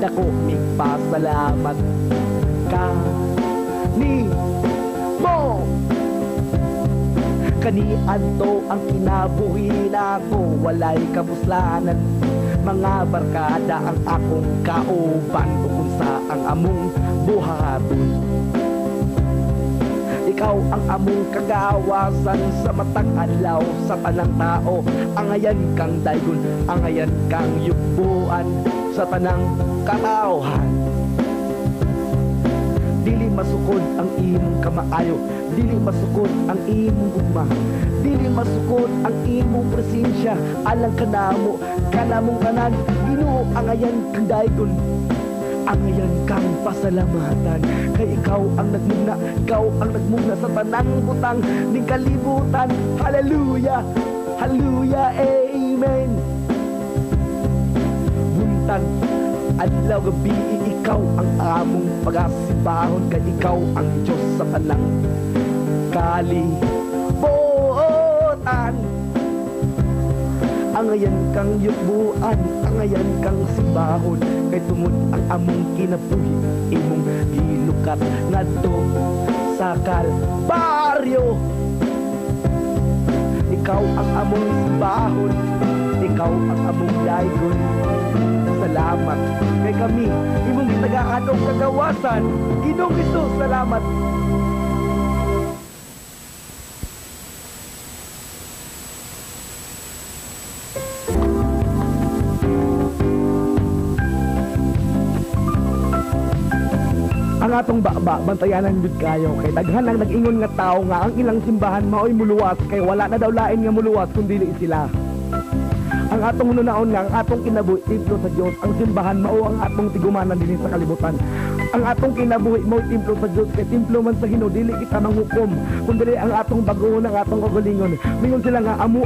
Dako migpasalamat ka ni mo. Kaniadto ang kinabuhi nako, walay kapuslanan. Mga barkada ang akong kauban, ug unsa ang among buhaton. Ikaw ang among kagawasan sa matag adlaw sa tanang tao. Angayan kang daygon, angayan kang yugbuan sa tanang katawhan. Dili masukod ang imong kamaayo, dili masukod ang imong gugma, dili masukod ang imong presensya. Alang kanamo, kanamong tanan, Ginoo, angayan kang daygon, angayan kang pasalamatan. Kay ikaw ang nagmugna, ikaw ang nagmugna sa tanang butang ning kalibutan. Hallelujah, hallelujah, amen. Buntag, adlaw, gabi, ikaw ang among pagasimbahon, kay ikaw ang Diyos sa tanang kalibutan. Angayan kang yugbuan, angayan kang simbahon, kay tungod ang among kinabuhi imong gilukat ngadto sa Kalbaryo. Ikaw ang among simbahon, ikaw ang among daygon. Salamat kay kami imong gitagaan og kagawasan. Ginoong Hesus, salamat. Ang atong baba, bantayanan jud kayo kay daghan ang nag-ingon nga tawo nga ang ilang simbahan maoy muluwas, kay wala na daw lain nga muluwas kun dili sila. Ang atong hunaon nga ang atong kinabuhi templo sa Dios, ang simbahan mao ang atong tigumanan dinhi sa kalibutan. Ang atong kinabuhi mao templo sa Dios, kay templo man sa Ginoo, dili kita manghukom kun dili ang atong baguhon ang atong kagalingon. Mingon sila nga amo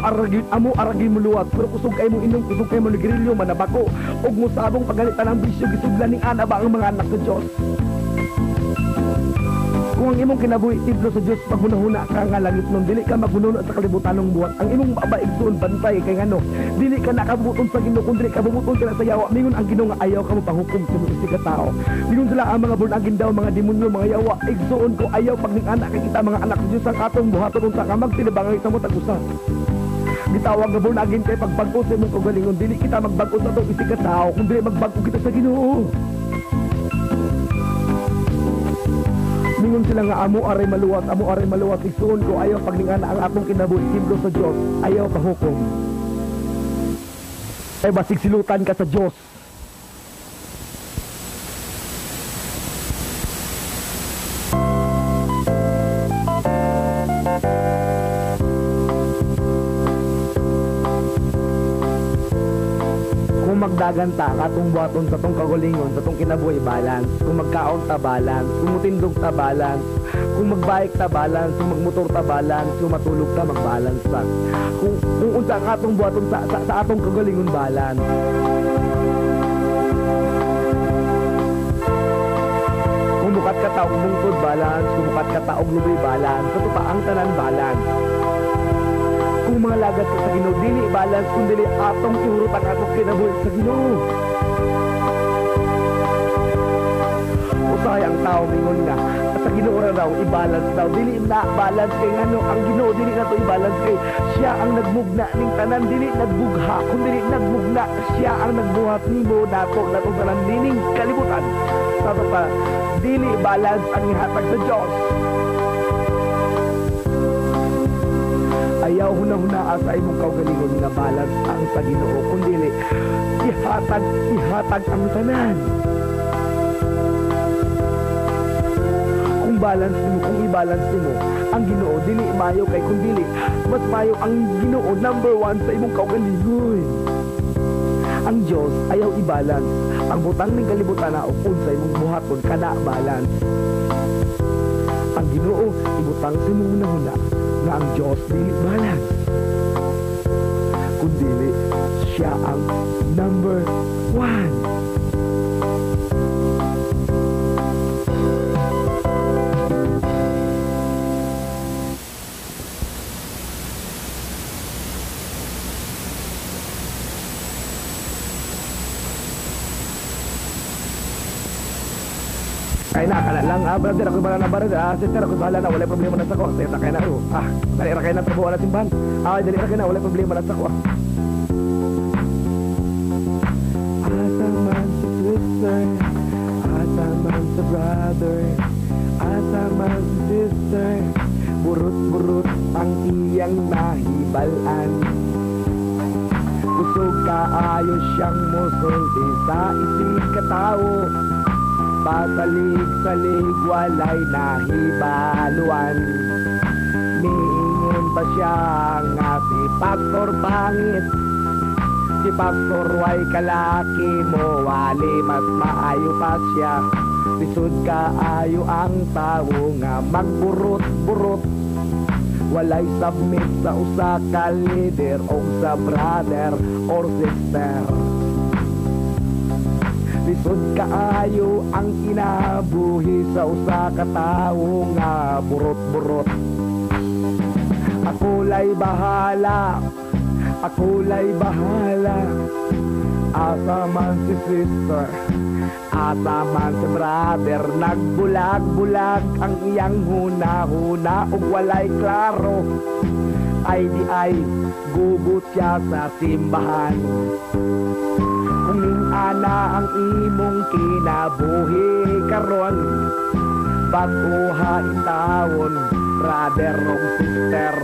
aragi muluwas, pero kusog kay mo inom, kusog kay mo nigrilyo, manabako ug mosabong pagalitan ang bisyo, gisudlan ning ana ba ang mga anak sa Dios? Kung ang imong kinabuhi templo sa Dios, paghunahuna ka nga langit nun, dili ka maghunahuna sa kalibutanong buhat. Ang imong baba igsoon bantay kay ngano, dili ka nakabuton sa Ginoo, kun dili ka bubuton ka na sa yawa. Mingon ang Ginoo nga ayaw ka mopanghukom sa mga isig ka tao. Mingon sila ang mga born-again daw, mga demonyo, mga yawa. Igsoon ko ayaw pag ning anak kay kita mga anak sa Dios ang atong buhaton unsa ka magtinabangay sa matag usa. Gitawag nga born-again kay pagbag-o sa imong kaugalingon, dili kita magbag-o sa atong isig ka tao, kun dili magbag-o kita sa Ginoo. Mingon sila nga amo aray maluwas, amo aray maluwas. Igsuon ko ayaw pagningana ang atong kinabuhi templo sa Dios, ayaw pahukom. Ay basig silutan ka sa Dios. Kung magdagan ta katong buhaton sa tong kagalingon, sa tong kinabuhi balance. Kung magkaon ta balance, kung mutindog ta balance, kung magbike ta balance, kung magmotor ta balance, kung matulog ta magbalance ta. Kung unsa ang atong buhaton sa atong kagalingon balance. Kung mukat ka taog bungtod balance, kung mukat ka taog lubi balance, sa pa ang tanan balance. Kung mga lagat ka sa Ginoo, dili balance kung dili atong ihurot ang atong kinabuhi sa Ginoo. Usahay ang tao mingon nga at sa Ginoo ra daw i-balance daw, dili na balance kay ngano ang Ginoo dili na to i-balance kay siya ang nagmugna ning tanan, dili nagbugha kun dili nagmugna, siya ang nagbuhat nimo nato natong tanan nining kalibutan. Sa pa dili balance ang ihatag sa Dios. Ayaw hunahunaa sa imong kaugalingon nga balance ang sa Ginoo, kun dili ihatag ang tanan. Kung balance nimo, kung i-balance nimo ang Ginoo, dili mayo kay kun dili mas mayo ang Ginoo number 1 sa imong kaugalingon. Ang Dios ayaw i-balance ang butang ning kalibutan na ug unsa imong buhaton kana balance. Ang Ginoo ibutang sa imong hunahuna nga ang Diyos dili balance, kundi siya ang number 1. Kay na kana lang, ah, brother, ako bahala na, brother, ah, sister, ako bahala na, walay problema na sa ko. Kaya kay na, oh. Ah, dali ra kay na trabaho na simbahan. Ah, dali ra kay na, walay problema na sa ko. Asa man si sister, asa man sa brother, asa man si sister, burot-burot ang iyang nahibalan. Kusog kaayo siyang musulti sa isig katao, pasalig-salig walay nahibaluan. Miingon pa siya nga si Pastor pangit, si Pastor way kalaki mo wali mas maayo pa siya. Lisod kaayo ang tawo nga magburot-burot, walay submit sa usa ka leader o sa brother or sister. Lisod kaayo ang kinabuhi sa usa ka tawo nga burot-burot. Ako lay bahala, ako lay bahala. Asa man si sister, asa man si brother, nagbulag-bulag ang iyang huna-huna ug walay klaro. Ay di ay gubot siya sa simbahan. Kung ning-ana ang imong kinabuhi karon, bag-oha intawon, brother o sister.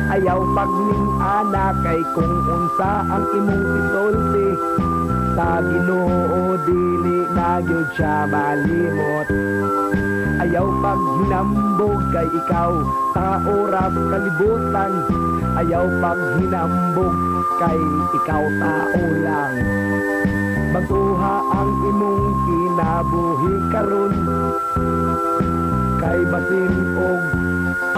Ayaw pag ning-ana kay kung unsa ang imong isulti sa Ginoo dili na gyud siya malimot. Ayaw pag hinambog kay ikaw tao ra sa kalibutan. Ayaw pag hinambog kay ikaw tao lang. Baguha ang imong kinabuhi karon kay basin og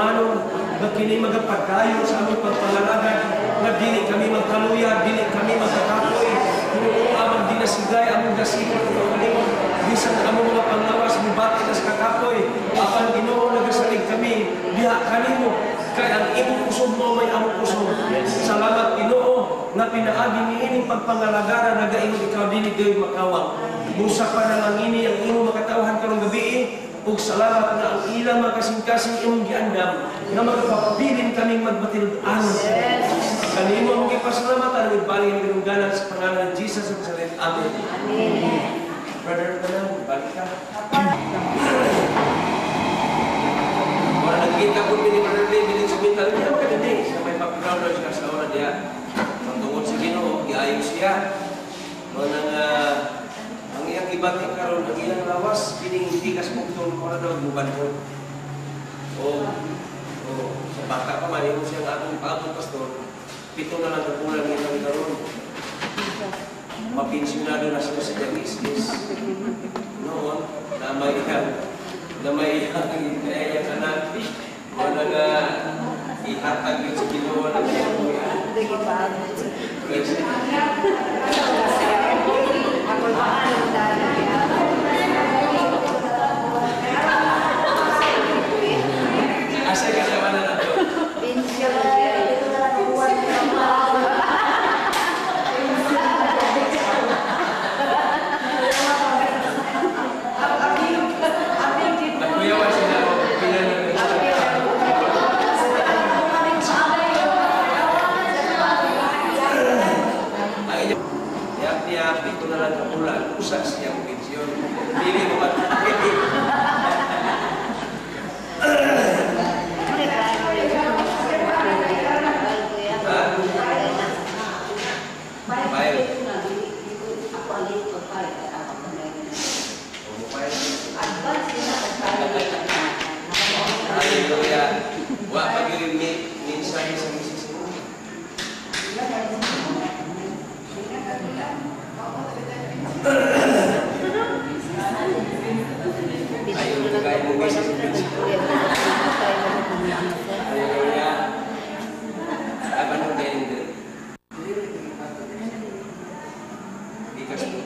Manong nga kini magapagkayo sa among pagpangalagan nga dili kami magkaluya, dili kami magkakapoy, Ginoo amang ginasigay among dasipon ug kaugalingon, bisan among mga panglawas mibati tas kakapoy, apan Ginoo nagasalig kami diha kanimo kay ang imong kusog mao may among kusog. Salamat Ginoo nga pinaagi niining pagpangalagaran nagaingon ikaw dili gayon makawang. Busa pa na lang ini ang imong makatawhan karong gabii. Ug salamat na ang ilang mga kasing-kasing imong giandam nga magpapabilin kaming magmatilod-an. Kanimo among gipasalamatan ug bali ang kadungganan sa pangalan ni Jesus of Nazareth. Amen. Amen. Brother, kanang balik ka. Wala nagkita ko ni Brother Lee, bilin sa mental niya makadindi sa may background siya sa oras niya. Pagtungod sa Ginoo, giayo siya. Mo nang ang iyang gibati karon ang iyang lawas kining tikas bugtong ko na daw mubanhon. O sa bata pa man imo siya ang atong paabot pastor, 7 na lang kabulan iyang karon. Mapensyonado na siya sa iyang is. Noon na may iyang anak. Wala nga ihatag yun sa Ginoo na siya. Asa ka naman na nato? Nagkuyawan sila o pila na niya, ito na lang kapulan, usa siya ang pensyon. Dili mo ba? File. Hallelujah. Wa pa gyud mensahe sa misis mo. Ayaw kaya mo misis sa misis. Hallelujah. Apan mo kayo hindi. Bikas mo.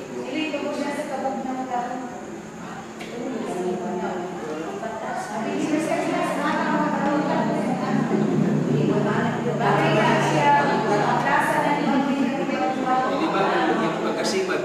Hindi ba kung pagkasipag,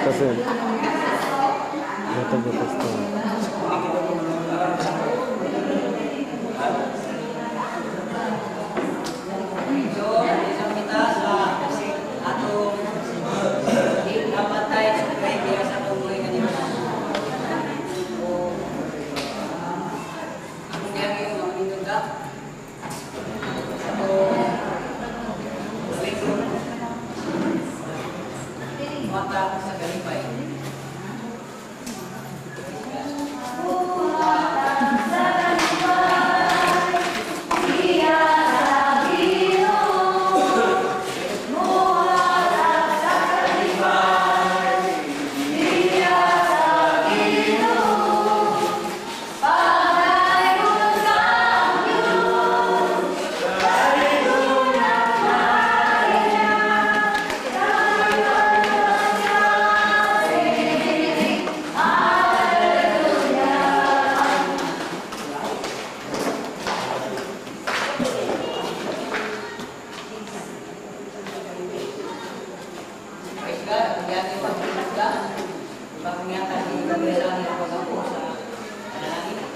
50%. Matag na pastor. So, isang kita sa atong napatay sa kaya sa atong buhay kanina. O, ang kaya yung mga minunda sa atong lingkod, mata sa kalipay. Praise God, ang yung pagpinagda, pagpingatan ni Gabriela ang pag-apo sa panalangin.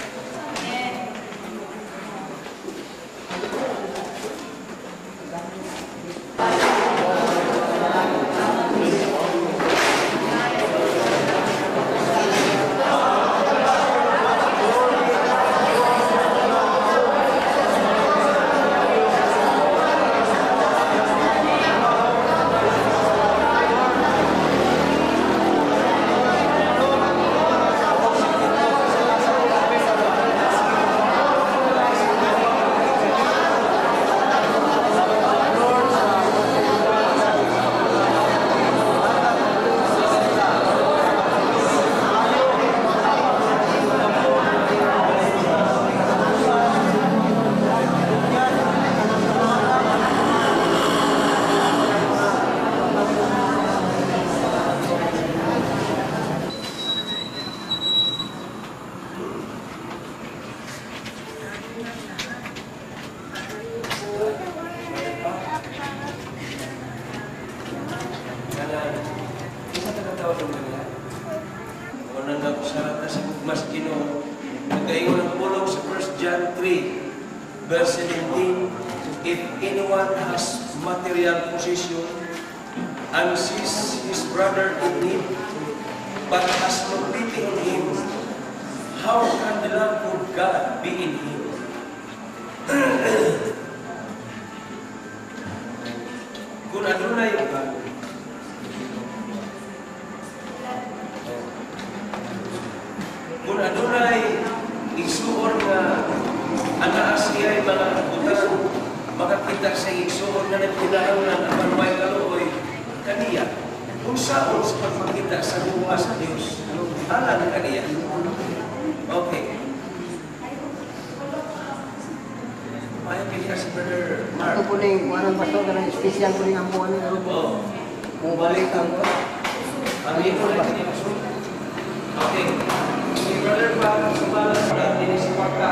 Isa taga-tawag ng kanila. Unang nga kusarata sa gugmas Ginoo. Nagaingon ang pulong sa 1 John 3, verse 17, "If anyone has material possession and sees his brother in need, but has no pity on him, how can the love of God be in him?" Kung adunay igsuon nga anaa siya mga butang, makakita sa igsuon nga nagkinahanglan apan way kaluoy kaniya, unsaon sa pagpakita sa gugma sa Dios alang kaniya? Okay. Maayo kini si Brother Mark. Ito po ning kuanan, pastor, kanang special po ning ambuan ni grupo. Oh. Mubalik ang Ang imo na kini. Okay. Si Brother Mark sumala sa dinhi sa pagka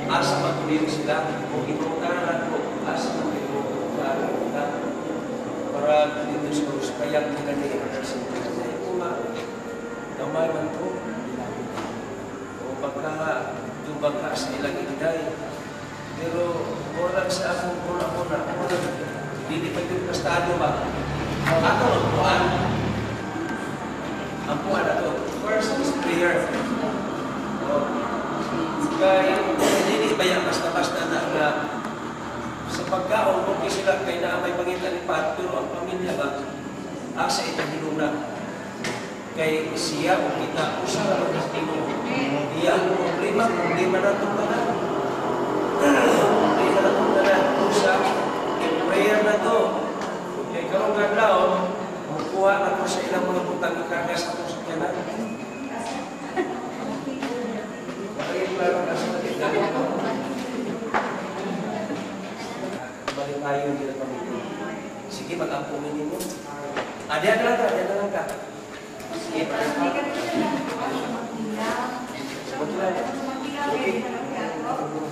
asa magtuloy sila o ipangutana nato asa magtuloy para dito sa payag nila ni Brother Sinti. Kung gamay man to o baka dubaka sa ilang inday. Pero wala sa akong una-una, wala, dili pa yung kastado ba? Ato ang kuan. Ang kuan ato. First is prayer. O, kay, dili ba yan basta-basta na na sa pagkaon, okay sila kay na may pangita ni Pat, pero ang pamilya ba, asa itong hinuna. Kay siya o kita, usa ra ang Ginoo. Iya ang problema, problema na itong tanan. Problema na itong tanan. Usa, in prayer na to. Kay karong adlaw, mukuha na ko sa ilang mga butang ikarga sa atong sakyanan. Makagay klaro na sa nakita. Balik tayo nila pamilya. Sige, mag-ampunin ninyo. Ah, diyan na lang ka, diyan na lang ka. Sige, okay.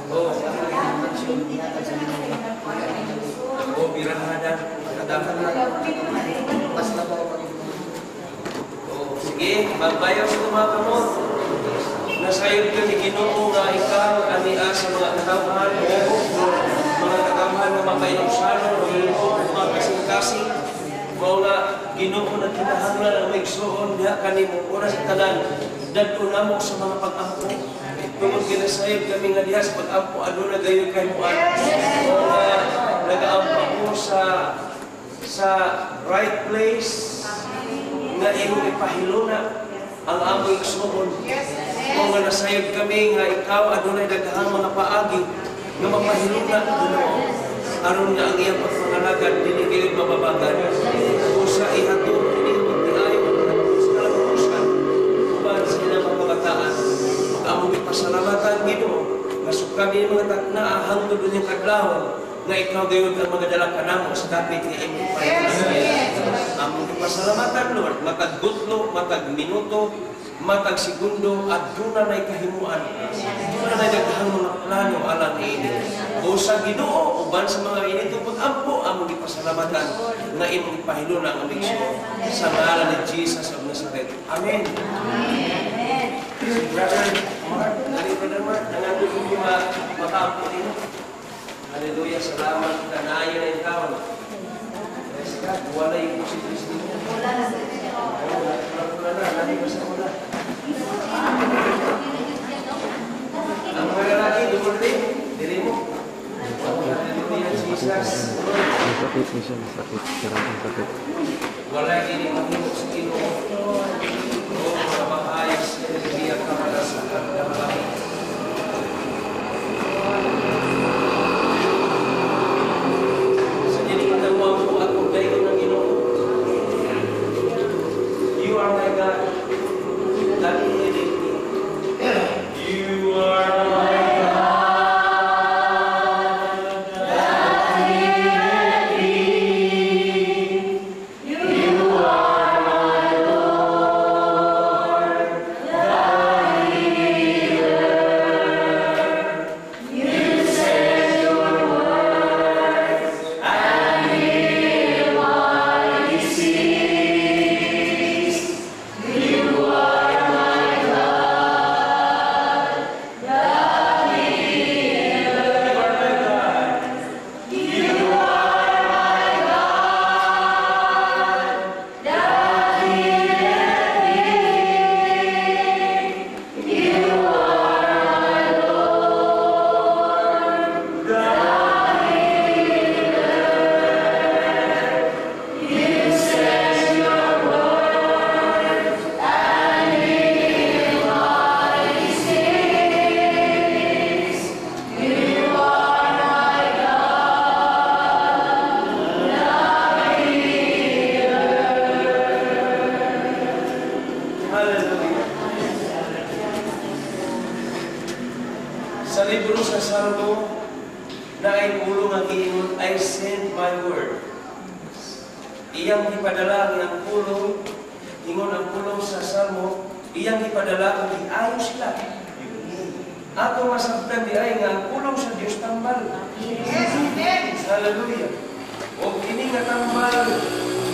Oh, O, birahadan. Kadam. Basta ba pag O, sige, magbayaw sa mga kamot. Nasayod ka ni Ginoo nga ikaw ania sa mga katawhan, mga katawhan nga makainugsanon, mga kasing-kasing, mao nga Ginoo na kinahanglan ang maigsuon diha kanimo oras sa tanan dadto namo sa mga pag-ampo. Tungod kinasayod kami nga diha sa pag-ampo aduna gayon kahimuan. Mao nga nagaampo ko sa right place nga imong ipahiluna ang among igsuon. Mao nga nasayod kami nga ikaw adunay daghang mga paagi nga mapahiluna Ginoo aron nga ang iyang pagpangalagad dili gayud mababagan. Usa ihatod kini nga pagtiayon sa kalabusan uban sa ilang mga kabataan. Ug among gipasalamatan Ginoo nga sukad ni mga takna hangtod unyang kadlawon nga ikaw gayud ang magadala kanamo sa dapit nga imong ipahiluna. Among gipasalamatan Lord, matag gutlo, matag minuto, matag segundo, aduna nay kahimuan. Aduna nay daghang mga plano alang niini. O sa Ginoo uban sa mga initong pag-ampo among gipasalamatan nga imong ipahiluna ang aming igsoon. Sa ngalan ni Jesus of Nazareth. Amen. Brother Mark, dali Brother Mark, nangago ko makaampo nimo. Hallelujah, salamat kanayo na yung taon. Praise God, wala yung positive ninyo. Wala na, nani ko sa wala. Ang mga lalaki, dumuli, dili mo. Hallelujah, Jesus. Masakit ni siya, masakit. Sarap ang sakit. Wala gini mahimo sa Ginoo. O mga maayos, enerhiya ka para sa kagdamay. Sa dili kita mo ang buhat kong dayon ng Ginoo. You are my God. That healeth me. You are my God. That healeth me. You are my Lord, the healer. You send your word and heal my disease. You are my God, the healer. You are my God. You are my God, the healeth me. You are my Lord, the healer. You send your word and heal my disease. You are my God, the healer. Hallelujah. Sa libro sa Salmo, na ay pulong ang giingon, "I send my word." Iyang gipadala ang iyang pulong, ingon ang pulong sa Salmo, iyang gipadala kung giayo sila. Ato masabtan di ay nga ang pulong sa Dios tambal. Hallelujah. O kini nga tambal,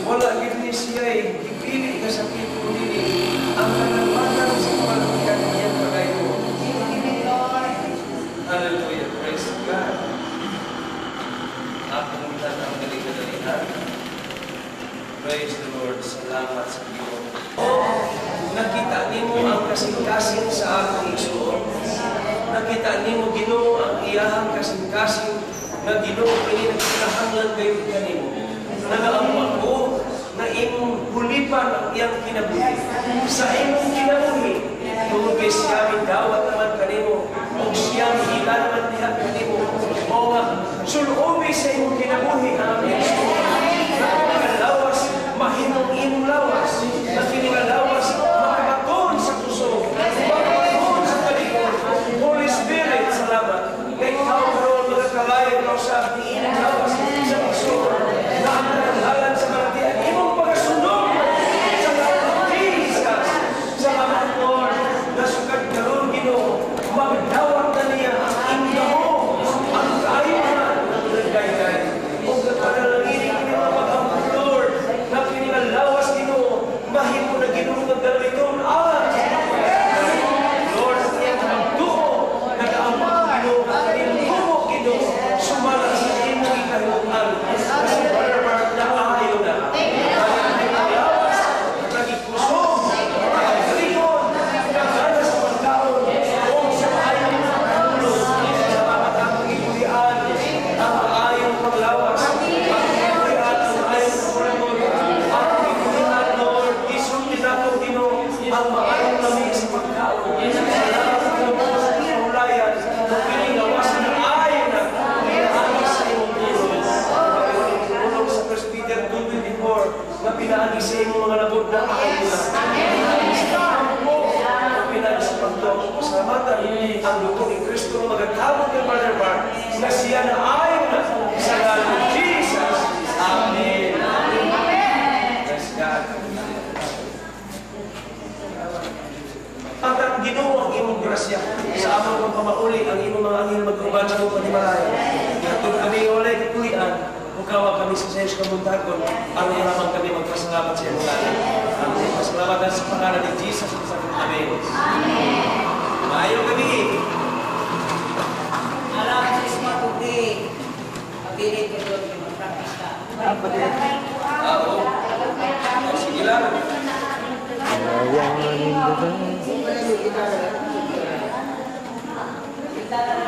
wala gid ni siya gipili nga sakit kundi ang kanalmatan sa kamalatian iyang pagayo. Hallelujah. Praise God. Akong ang galing-galingan. Praise the Lord. Salamat sa Diyos. Oh, nakita nimo ang kasing-kasing sa akong igsoon. Nakita nimo Ginoo ang iyahang kasing-kasing nga Ginoo kini nagkinahanglan gayud kanimo. Nagaampo ako na imong hulipan ang iyang kinabuhi. Sa imong kinabuhi, tungod kay siya dawat naman kanimo ug siya hila naman diha kanimo. O nga sulubi sa imong kinabuhi ang aming igsoon. Na lawas mahimong imong lawas, na kini nga lawas makabaton sa kusog, makabaton sa kalikod. Holy Spirit, salamat. Kay ikaw karon magakalayag ka sa imong lawas sa kusog, na ang karangalan sa kalatian imong pagasunog sa ngalan ni Jesus. Salamat, Lord, na sukad karon Ginoo, magdawat na niya ang imong pinaagi sa imong mga labot na ako na. Pinaagi sa pagtuo, pasalamatan ang dugo ni Kristo nga magatabog kay Brother Mark na siya na ayon na sa ngalan ni Jesus. Amen. Bless God. At ang Ginoo ang imong grasya sa among pagpamauli, ang imong mga anghel mag-uban sa among panimalay. Hatod kami walay kapuy-an, mukawa kami sa sayos kabuntagon, aron lamang kami magpasalamat sa imong ngalan. Amen. Pasalamatan sa pangalan ni Jesus at sa Amen. Amen. Maayong gabii. Alam sa smart kundi pagdili ko doon mag-practice ka. Ah, oo. Oh, sige lang. One in the band. Kita.